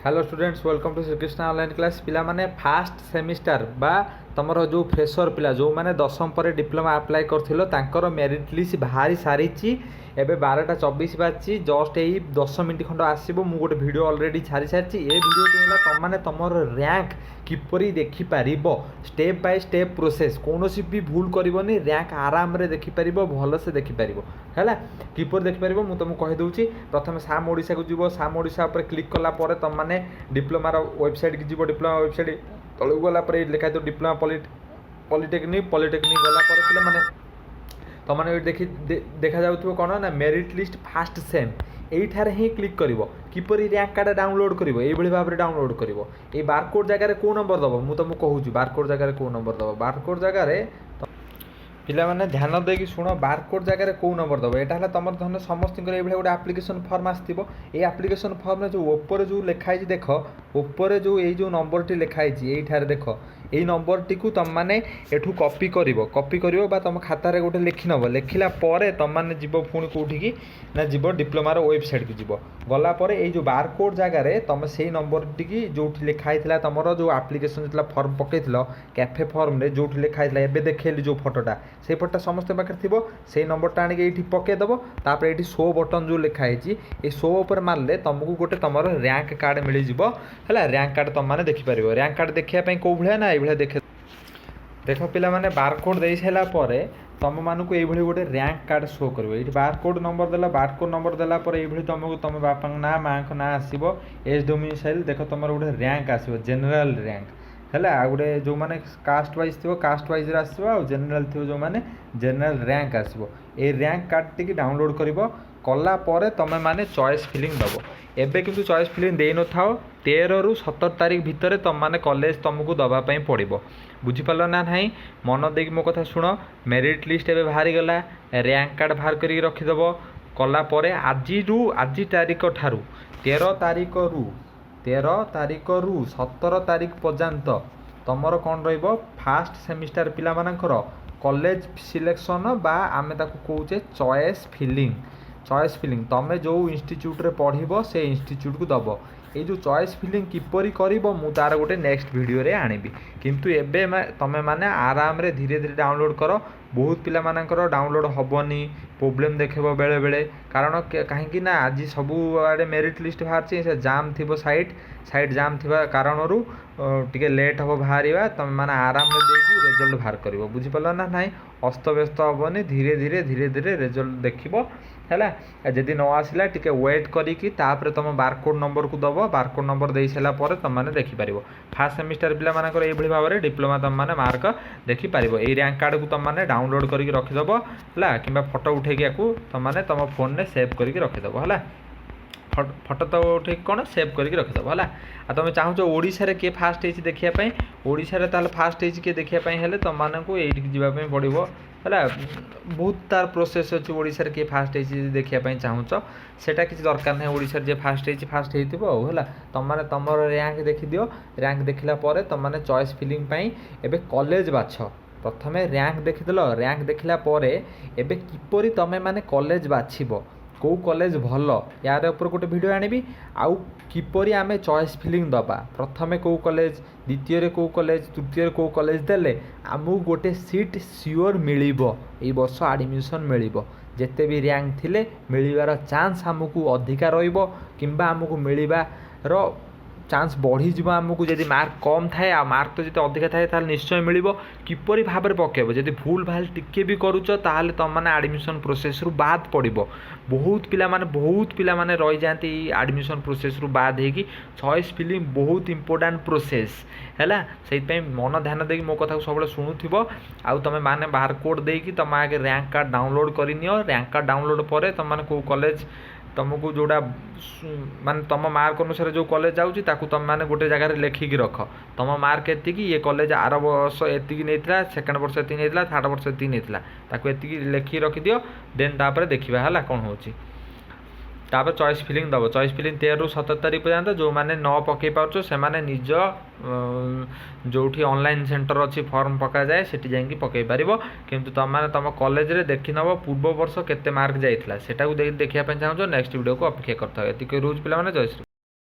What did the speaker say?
Hello students, welcome to Shrikrishna online class. ପିଲାମାନେ, first semester ବା ତୁମର ଯେଉଁ ଫ୍ରେସର ପିଲା, ଯେଉଁମାନେ 10ମ ପରେ ଡିପ୍ଲୋମା ଆପ୍ଲାଏ କରିଥିଲ, ତାଙ୍କର ମେରିଟ୍ ଲିଷ୍ଟ ବାହାରି ସାରିଛି। ଏବେ 12ଟା 24 ବାଜିଛି। ଜଷ୍ଟ ଏଇ 10 ମିନିଟ୍ ଖଣ୍ଡ ଆସିବ। ମୁଁ ଗୋଟେ ଭିଡ଼ିଓ ଅଲରେଡ଼ି ଛାଡ଼ି ସାରିଛି। ଏ ଭିଡ଼ିଓଟି ହେଲା ତୁମମାନେ ତୁମର ର୍ୟାଙ୍କ କିପରି ଦେଖିପାରିବ, ଷ୍ଟେପ୍ ବାଇ ଷ୍ଟେପ୍ ପ୍ରୋସେସ୍। କୌଣସି ବି ଭୁଲ କରିବନି, ର୍ୟାଙ୍କ ଆରାମରେ ଦେଖିପାରିବ, ଭଲସେ ଦେଖିପାରିବ। ହେଲା, କିପରି ଦେଖିପାରିବ ମୁଁ ତୁମକୁ କହିଦେଉଛି। ପ୍ରଥମେ ସାମ୍ ଓଡ଼ିଶାକୁ ଯିବ। ସାମ୍ ଓଡ଼ିଶା ଉପରେ କ୍ଲିକ୍ କଲା ପରେ ତୁମମାନେ ଡିପ୍ଲୋମାର ୱେବସାଇଟ୍କି ଯିବ। ଡିପ୍ଲୋମା ୱେବସାଇଟ୍ ତଳକୁ ଗଲା ପରେ ଏଇଠି ଲେଖା ହେଇଥିବ ଡିପ୍ଲୋମା ପଲିଟେକ୍ନିକ୍। ପଲିଟେକ୍ନିକ୍ ଗଲା ପରେ ପିଲାମାନେ, ତୁମମାନେ ଏଇଠି ଦେଖାଯାଉଥିବ କ'ଣ ନା ମେରିଟ୍ ଲିଷ୍ଟ ଫାଷ୍ଟ ସେମ୍। ଏଇଠାରେ ହିଁ କ୍ଲିକ୍ କରିବ। କିପରି ର୍ୟାଙ୍କ କାର୍ଡ଼ ଡାଉନଲୋଡ଼୍ କରିବ? ଏଇଭଳି ଭାବରେ ଡାଉନଲୋଡ଼୍ କରିବ। ଏଇ ବାରକୋଡ଼୍ ଜାଗାରେ କେଉଁ ନମ୍ବର ଦେବ, ମୁଁ ତୁମକୁ କହୁଛି। ବାରକୋଡ଼୍ ଜାଗାରେ କେଉଁ ନମ୍ବର ଦେବ? ବାରକୋଡ଼୍ ଜାଗାରେ, ପିଲାମାନେ ଧ୍ୟାନ ଦେଇକି ଶୁଣ, ବାରକୋଡ଼୍ ଜାଗାରେ କେଉଁ ନମ୍ବର ଦେବ? ଏଇଟା ହେଲା ତୁମର ଧର ସମସ୍ତଙ୍କର ଏଇଭଳିଆ ଗୋଟେ ଆପ୍ଲିକେସନ୍ ଫର୍ମ ଆସିଥିବ। ଏଇ ଆପ୍ଲିକେସନ୍ ଫର୍ମରେ ଯେଉଁ ଉପରେ ଯେଉଁ ଲେଖା ହେଇଛି ଦେଖ, ଉପରେ ଯେଉଁ ଏଇ ଯେଉଁ ନମ୍ବରଟି ଲେଖା ହେଇଛି ଏଇଠାରେ ଦେଖ, ଏଇ ନମ୍ବରଟିକୁ ତୁମମାନେ ଏଠୁ କପି କରିବ। କପି କରିବ ବା ତୁମ ଖାତାରେ ଗୋଟେ ଲେଖିନେବ। ଲେଖିଲା ପରେ ତୁମମାନେ ଯିବ ପୁଣି କେଉଁଠିକି ନା ଯିବ ଡିପ୍ଲୋମାର ୱେବସାଇଟ୍କୁ ଯିବ। ଗଲା ପରେ ଏଇ ଯେଉଁ ବାରକୋଡ଼୍ ଜାଗାରେ ତୁମେ ସେଇ ନମ୍ବରଟିକି, ଯେଉଁଠି ଲେଖା ହେଇଥିଲା ତୁମର ଯେଉଁ ଆପ୍ଲିକେସନ୍ ଯେତେବେଳେ ଫର୍ମ ପକାଇଥିଲ, କ୍ୟାଫେ ଫର୍ମରେ ଯେଉଁଠି ଲେଖା ହେଇଥିଲା, ଏବେ ଦେଖେଇଲି ଯେଉଁ ଫଟୋଟା, ସେଇ ଫଟୋଟା ସମସ୍ତଙ୍କ ପାଖରେ ଥିବ। ସେଇ ନମ୍ବରଟା ଆଣିକି ଏଇଠି ପକାଇଦେବ। ତାପରେ ଏଇଠି ଶୋ ବଟନ୍ ଯେଉଁ ଲେଖା ହେଇଛି, ଏଇ ଶୋ ଉପରେ ମାରିଲେ ତୁମକୁ ଗୋଟେ ତୁମର ର୍ୟାଙ୍କ କାର୍ଡ଼ ମିଳିଯିବ। ହେଲା, ର୍ୟାଙ୍କ କାର୍ଡ଼ ତୁମମାନେ ଦେଖିପାରିବ। ର୍ୟାଙ୍କ କାର୍ଡ଼ ଦେଖିବା ପାଇଁ କେଉଁ ଭଳିଆ ନା ଏଇଭଳିଆ ଦେଖେ। ଦେଖ ପିଲାମାନେ, ବାରକୋଡ଼୍ ଦେଇ ସାରିଲା ପରେ ତୁମମାନଙ୍କୁ ଏଇଭଳି ଗୋଟେ ର୍ୟାଙ୍କ କାର୍ଡ଼ ଶୋ କରିବ। ଏଇଠି ବାରକୋଡ଼୍ ନମ୍ବର ଦେଲା। ବାରକୋଡ଼୍ ନମ୍ବର ଦେଲା ପରେ ଏଇଭଳି ତୁମକୁ ତୁମ ବାପାଙ୍କ ନାଁ, ମାଆଙ୍କ ନାଁ ଆସିବ, ଏଜ୍, ଡୋମିସାଇଲ୍। ଦେଖ, ତୁମର ଗୋଟେ ର୍ୟାଙ୍କ ଆସିବ, ଜେନେରାଲ ର୍ୟାଙ୍କ। ହେଲା, ଆଉ ଗୋଟେ ଯେଉଁମାନେ କାଷ୍ଟ ୱାଇଜ୍ ଥିବ, କାଷ୍ଟ ୱାଇଜ୍ରେ ଆସିବ। ଆଉ ଜେନେରାଲ ଥିବ ଯେଉଁମାନେ, ଜେନେରାଲ ର୍ୟାଙ୍କ ଆସିବ। ଏଇ ର୍ୟାଙ୍କ କାର୍ଡ଼ଟିକି ଡାଉନଲୋଡ଼୍ କରିବ। କଲା ପରେ ତୁମେ ମାନେ ଚଏସ୍ ଫିଲିଂ ଦେବ। ଏବେ କିନ୍ତୁ ଚଏସ୍ ଫିଲିଂ ଦେଇନଥାଅ। 13ରୁ 17 ତାରିଖ ଭିତରେ ତୁମମାନେ କଲେଜ ତୁମକୁ ଦେବା ପାଇଁ ପଡ଼ିବ। ବୁଝିପାରିଲ ନା ନାହିଁ? ମନ ଦେଇକି ମୋ କଥା ଶୁଣ। ମେରିଟ୍ ଲିଷ୍ଟ ଏବେ ବାହାରିଗଲା। ର୍ୟାଙ୍କ କାର୍ଡ଼ ବାହାର କରିକି ରଖିଦେବ। କଲା ପରେ ଆଜିରୁ, ଆଜି ତାରିଖ ଠାରୁ, 13 ତାରିଖରୁ 17 ତାରିଖ ପର୍ଯ୍ୟନ୍ତ ତୁମର କ'ଣ ରହିବ? ଫାଷ୍ଟ ସେମିଷ୍ଟାର ପିଲାମାନଙ୍କର କଲେଜ ସିଲେକ୍ସନ୍ ବା ଆମେ ତାକୁ କହୁଛେ ଚଏସ୍ ଫିଲିଂ। ଚଏସ୍ ଫିଲିଂ, ତୁମେ ଯେଉଁ ଇନଷ୍ଟିଚ୍ୟୁଟ୍ରେ ପଢ଼ିବ, ସେ ଇନଷ୍ଟିଚ୍ୟୁଟ୍କୁ ଦେବ। ଏଇ ଯେଉଁ ଚଏସ୍ ଫିଲିଂ କିପରି କରିବ, ମୁଁ ତା'ର ଗୋଟେ ନେକ୍ସଟ ଭିଡ଼ିଓରେ ଆଣିବି। କିନ୍ତୁ ଏବେ ତୁମେ ମାନେ ଆରାମରେ ଧୀରେ ଧୀରେ ଡାଉନଲୋଡ଼୍ କର। ବହୁତ ପିଲାମାନଙ୍କର ଡାଉନଲୋଡ଼୍ ହେବନି, ପ୍ରୋବ୍ଲେମ୍ ଦେଖେଇବ ବେଳେବେଳେ। କାରଣ କାହିଁକି ନା ଆଜି ସବୁଆଡ଼େ ମେରିଟ୍ ଲିଷ୍ଟ ବାହାରିଛି, ସେ ଜାମ୍ ଥିବ ସାଇଟ୍। ସାଇଟ୍ ଜାମ୍ ଥିବା କାରଣରୁ ଟିକେ ଲେଟ୍ ହେବ ବାହାରିବା। ତୁମେ ମାନେ ଆରାମରେ ଦେଇକି ରେଜଲ୍ଟ ବାହାର କରିବ। ବୁଝିପାରିଲ ନା ନାହିଁ? ଅସ୍ତବ୍ୟସ୍ତ ହେବନି, ଧୀରେ ଧୀରେ ଧୀରେ ଧୀରେ ରେଜଲ୍ଟ ଦେଖିବ। ହେଲା, ଯଦି ନ ଆସିଲା, ଟିକେ ୱେଟ୍ କରିକି ତାପରେ ତୁମ ବାରକୋଡ଼୍ ନମ୍ବରକୁ ଦେବ। ବାରକୋଡ଼୍ ନମ୍ବର ଦେଇ ସାରିଲା ପରେ ତୁମମାନେ ଦେଖିପାରିବ। ଫାର୍ଷ୍ଟ ସେମିଷ୍ଟାର ପିଲାମାନଙ୍କର ଏଇଭଳି ଭାବରେ ଡିପ୍ଲୋମା ତୁମମାନେ ମାର୍କ ଦେଖିପାରିବ। ଏଇ ର୍ୟାଙ୍କ କାର୍ଡ଼କୁ ତୁମମାନେ ଡାଉନଲୋଡ଼୍ କରିକି ରଖିଦେବ। ହେଲା, କିମ୍ବା ଫଟୋ ଉଠେଇକି ୟାକୁ ତୁମମାନେ ତୁମ ଫୋନ୍ରେ ସେଭ୍ କରିକି ରଖିଦେବ। ହେଲା, ଫଟୋ ତ ଉଠେଇକି କ'ଣ ସେଭ୍ କରିକି ରଖିଦେବ। ହେଲା, ଆଉ ତୁମେ ଚାହୁଁଛ ଓଡ଼ିଶାରେ କିଏ ଫାଷ୍ଟ ହେଇଛି ଦେଖିବା ପାଇଁ, ଓଡ଼ିଶାରେ ତାହେଲେ ଫାଷ୍ଟ ହେଇଛି କିଏ ଦେଖିବା ପାଇଁ ହେଲେ ତୁମମାନଙ୍କୁ ଏଇଠିକି ଯିବା ପାଇଁ ପଡ଼ିବ। ହେଲା, ବହୁତ ତାର ପ୍ରୋସେସ୍ ଅଛି। ଓଡ଼ିଶାରେ କିଏ ଫାଷ୍ଟ ହେଇଛି ଯଦି ଦେଖିବା ପାଇଁ ଚାହୁଁଛ, ସେଇଟା କିଛି ଦରକାର ନାହିଁ। ଓଡ଼ିଶାରେ ଯିଏ ଫାଷ୍ଟ ହେଇଛି, ଫାଷ୍ଟ ହେଇଥିବ ଆଉ। ହେଲା, ତୁମମାନେ ତୁମର ର୍ୟାଙ୍କ ଦେଖିଦିଅ। ର୍ୟାଙ୍କ ଦେଖିଲା ପରେ ତୁମମାନେ ଚଏସ୍ ଫିଲିଂ ପାଇଁ ଏବେ କଲେଜ ବାଛ। ପ୍ରଥମେ ର୍ୟାଙ୍କ ଦେଖିଦେଲ। ର୍ୟାଙ୍କ ଦେଖିଲା ପରେ ଏବେ କିପରି ତୁମେ ମାନେ କଲେଜ ବାଛିବ, କେଉଁ କଲେଜ ଭଲ, ୟାର ଉପରେ ଗୋଟେ ଭିଡ଼ିଓ ଆଣିବି। ଆଉ କିପରି ଆମେ ଚଏସ୍ ଫିଲିଂ ଦେବା, ପ୍ରଥମେ କେଉଁ କଲେଜ, ଦ୍ୱିତୀୟରେ କେଉଁ କଲେଜ, ତୃତୀୟରେ କେଉଁ କଲେଜ ଦେଲେ ଆମକୁ ଗୋଟେ ସିଟ୍ ସିଓର ମିଳିବ, ଏଇ ବର୍ଷ ଆଡ଼ମିସନ୍ ମିଳିବ, ଯେତେ ବି ର୍ୟାଙ୍କ ଥିଲେ ମିଳିବାର ଚାନ୍ସ ଆମକୁ ଅଧିକା ରହିବ କିମ୍ବା ଆମକୁ ମିଳିବାର ଚାନ୍ସ ବଢ଼ିଯିବ ଆମକୁ ଯଦି ମାର୍କ କମ୍ ଥାଏ। ଆଉ ମାର୍କ ତ ଯଦି ଅଧିକା ଥାଏ, ତାହେଲେ ନିଶ୍ଚୟ ମିଳିବ। କିପରି ଭାବରେ ପକାଇବ? ଯଦି ଭୁଲ ଭାଲ ଟିକେ ବି କରୁଛ, ତାହେଲେ ତୁମମାନେ ଆଡ଼ମିସନ୍ ପ୍ରୋସେସ୍ରୁ ବାଦ ପଡ଼ିବ। ବହୁତ ପିଲାମାନେ ରହିଯାଆନ୍ତି ଏଇ ଆଡ଼ମିସନ୍ ପ୍ରୋସେସ୍ରୁ ବାଦ ହେଇକି। ଚଏସ୍ ଫିଲିଂ ବହୁତ ଇମ୍ପୋର୍ଟାଣ୍ଟ ପ୍ରୋସେସ୍। ହେଲା, ସେଇଥିପାଇଁ ମନ ଧ୍ୟାନ ଦେଇକି ମୋ କଥାକୁ ସବୁବେଳେ ଶୁଣୁଥିବ। ଆଉ ତୁମେ ମାନେ ବାରକୋଡ଼୍ ଦେଇକି ତୁମ ଆଗେ ର୍ୟାଙ୍କ କାର୍ଡ଼ ଡାଉନଲୋଡ଼୍ କରିନିଅ। ର୍ୟାଙ୍କ କାର୍ଡ଼ ଡାଉନଲୋଡ଼୍ ପରେ ତୁମମାନେ କେଉଁ କଲେଜ ତୁମକୁ ଯେଉଁଟା ମାନେ ତୁମ ମାର୍କ ଅନୁସାରେ ଯେଉଁ କଲେଜ ଯାଉଛି, ତାକୁ ତୁମେମାନେ ଗୋଟେ ଜାଗାରେ ଲେଖିକି ରଖ। ତୁମ ମାର୍କ ଏତିକି, ଇଏ କଲେଜ ଆର ବର୍ଷ ଏତିକି ନେଇଥିଲା, ସେକେଣ୍ଡ ବର୍ଷ ଏତିକି ନେଇଥିଲା, ଥାର୍ଡ଼ ବର୍ଷ ଏତିକି ନେଇଥିଲା, ତାକୁ ଏତିକି ଲେଖିକି ରଖିଦିଅ। ଦେନ୍ ତାପରେ ଦେଖିବା, ହେଲା, କ'ଣ ହେଉଛି। ତାପରେ ଚଏସ୍ ଫିଲିଂ ଦେବ। ଚଏସ୍ ଫିଲିଂ 13ରୁ 17 ତାରିଖ ପର୍ଯ୍ୟନ୍ତ। ଯେଉଁମାନେ ନ ପକାଇ ପାରୁଛ, ସେମାନେ ନିଜ ଯେଉଁଠି ଅନଲାଇନ୍ ସେଣ୍ଟର ଅଛି, ଫର୍ମ ପକାଯାଏ, ସେଠି ଯାଇକି ପକାଇ ପାରିବ। କିନ୍ତୁ ତୁମମାନେ ତୁମ କଲେଜରେ ଦେଖିନେବ ପୂର୍ବ ବର୍ଷ କେତେ ମାର୍କ ଯାଇଥିଲା। ସେଟାକୁ ଦେଖିବା ପାଇଁ ଚାହୁଁଛ, ନେକ୍ସଟ ଭିଡ଼ିଓକୁ ଅପେକ୍ଷା କରିଥାଅ। ଏତିକି ରହୁଛି ପିଲାମାନେ। ଜୟ ଶ୍ରୀ